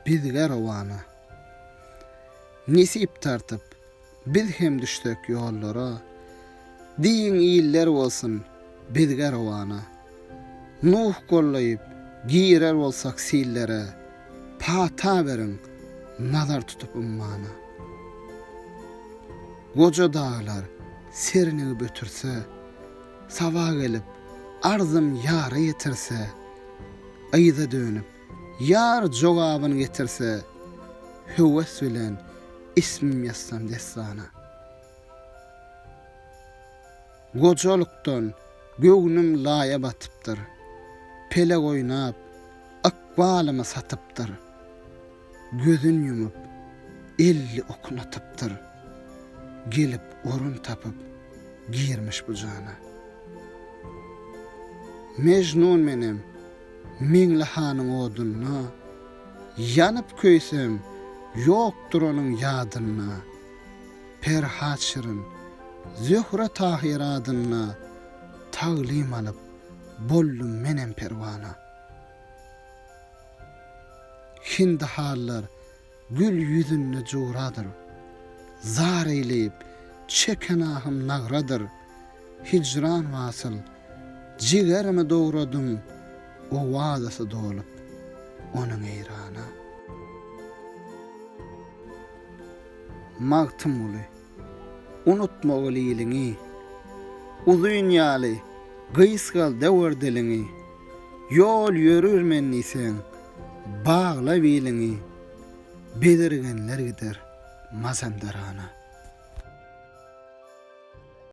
bizge rowana. Nesip tartyp, biz hem düşsek ýollara, Diýiň iller bolsun, bizge rowana. Nuh gollaýyp, girer bolsak sillere, Pata beriň, nazar tutup ummana. Goja daglar serini egip ötürse, Saba gelip, arzym ýara ýetirse, Yza dönüp, ýar jogabyn getirse, Höwes bilen ismim ýazsam dessana. Gojalykdan göwnüm laýa batypdyr, Pelek oýnap, ykbalymy satypdyr. Gözün ýumup, 50 okun atypdyr, Gelip orun tapyp, girmiş bu jana. Mejnun menem, Meňli hanyň odunda, Ýanyp köýsem, ýokdur onuň ýadynda. Perhat Şirin, Zöhre Tahyr adynda, Taglym alyp, boldum menem perwana. Hindi hallar gül ýüzünde juradyr, Zar eýleýip, çeken ahym nagradyr, Hijran wasyl, jigerimi dogradym, Owazasy dolup, onuň Eýrana. Magtymguly, unutmagyl iliňi, Uzyn ýaly gysgal döwer diliňi, Ýol ýörürmen diýseň, bagla biliňi, Bezirgenler gider Mazandarana.